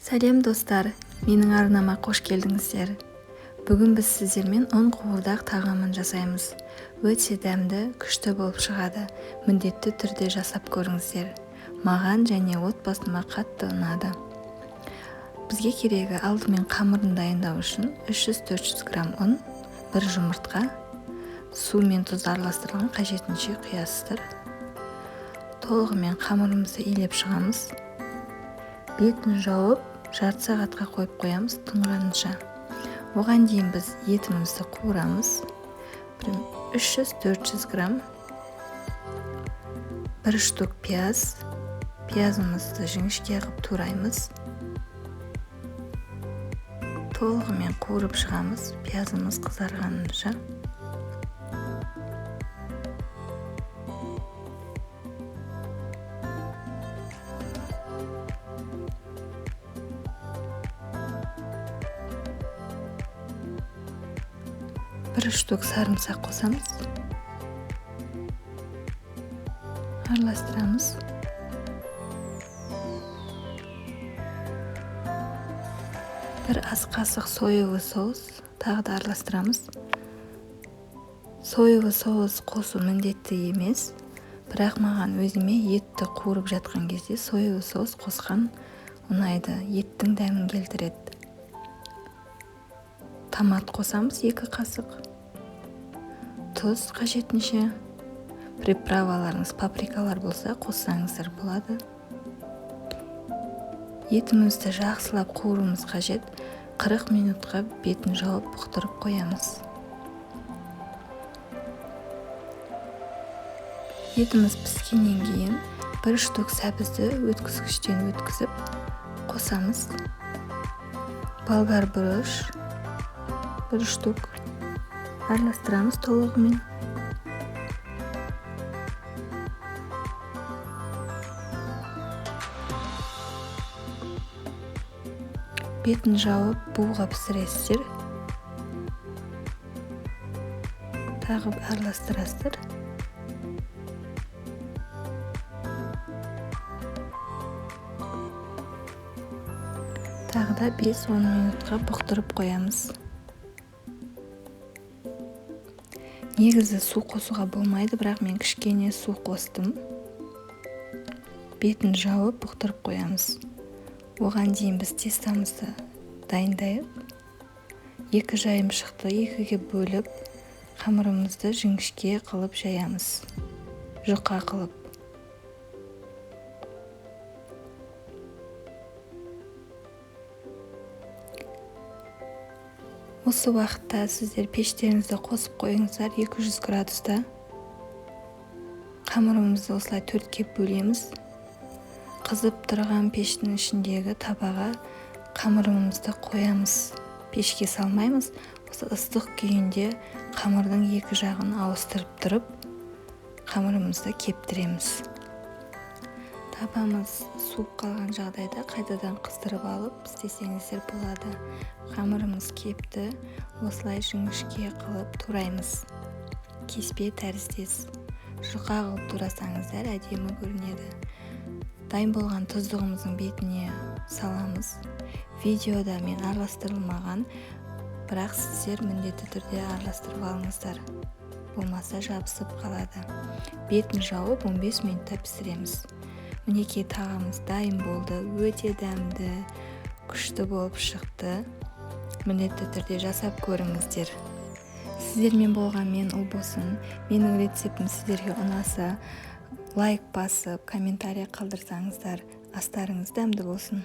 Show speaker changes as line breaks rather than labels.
Сәлем достар, менің арнама қош келдіңіздер. Бүгін біз сіздермен ұн қуырдақ тағамын жасаймыз. Өте дәмді, күшті болып шығады. Міндетті түрде жасап көріңіздер. Маған және отбасыма қатты ұнады. Бізге керегі алдымен қамырын дайындау үшін 300-400 грамм ұн, бір жұмыртқа, су мен тұз араластырылған қажетінше құясыздар. Толығымен қамырымызды илеп шығамыз. Бетін жауып, жарты сағатқа қойып қоямыз тұнғанынша. Оған дейін біз етімізді қуырамыз. 300-400 грамм, бір штук пияз. Пиязымызды жіңішке қылып тураймыз. Толығымен қуырып шығамыз, пиязымыз қызарғанынша. Бір штук сарымсақ қосамыз. Араластырамыз. Бір ас қасық соевый соус тағы да араластырамыз. Соевый соус қосу міндетті емес, бірақ маған өзіме етті қуырып жатқан кезде соевый соус қосқан ұнайды, еттің дәмін келтіреді. Томат қосамыз 2 қасық, тұз қажетінше, приправаларыңыз паприкалар болса қоссаңыздар болады. Етімізді жақсылап қуыруымыз қажет. 40 минутқа бетін жауып бұқтырып қоямыз. Етіміз піскеннен кейін бір штук сәбізді өткізгіштен өткізіп қосамыз. Болгар бұрыш бір штук араластырамыз толығымен. Бетін жауып буға пісіресіздер. Тағы араластырасыздар. Тағы да 5-10 минутқа бұқтырып қоямыз. Негізі су қосуға болмайды, бірақ мен кішкене су қостым. Бетін жауып бұқтырып қоямыз. Оған дейін біз тестамызды дайындайық. 2 жайым шықты, 2-ге бөліп, қамырымызды жіңішке қылып жаямыз. Жұқа қылып. Осы уақытта сіздер пештеріңізді қосып қойыңыздар 200 градуста. Қамырымызды осылай 4-ке бөлеміз. Қызып тұрған пештің ішіндегі табаға қамырымызды қоямыз. Пешке салмаймыз. Осы ыстық күйінде қамырдың екі жағын ауыстырып тұрып, қамырымызды кептіреміз. Табамыз суып қалған жағдайда қайтадан қыздырып алып істесеңіздер болады. Қамырымыз кепті, осылай жіңішке қылып тураймыз. Кеспе тәріздес. Жұқа қылып турасаңыздар әдемі көрінеді. Дайын болған тұздығымыздың бетіне саламыз. Видеода мен араластырылмаған, бірақ сіздер міндетті түрде араластырып алыңыздар. Болмаса жабысып қалады. Бетін жауып 15 минутта пісіреміз. Мінекей тағамыз дайын болды. Өте дәмді, күшті болып шықты. Міндетті түрде жасап көріңіздер. Сіздермен болған мен Ұлбосын. Менің рецептім сіздерге ұнаса, лайк басып, комментарий қалдырсаңыздар, астарыңыз дәмді болсын.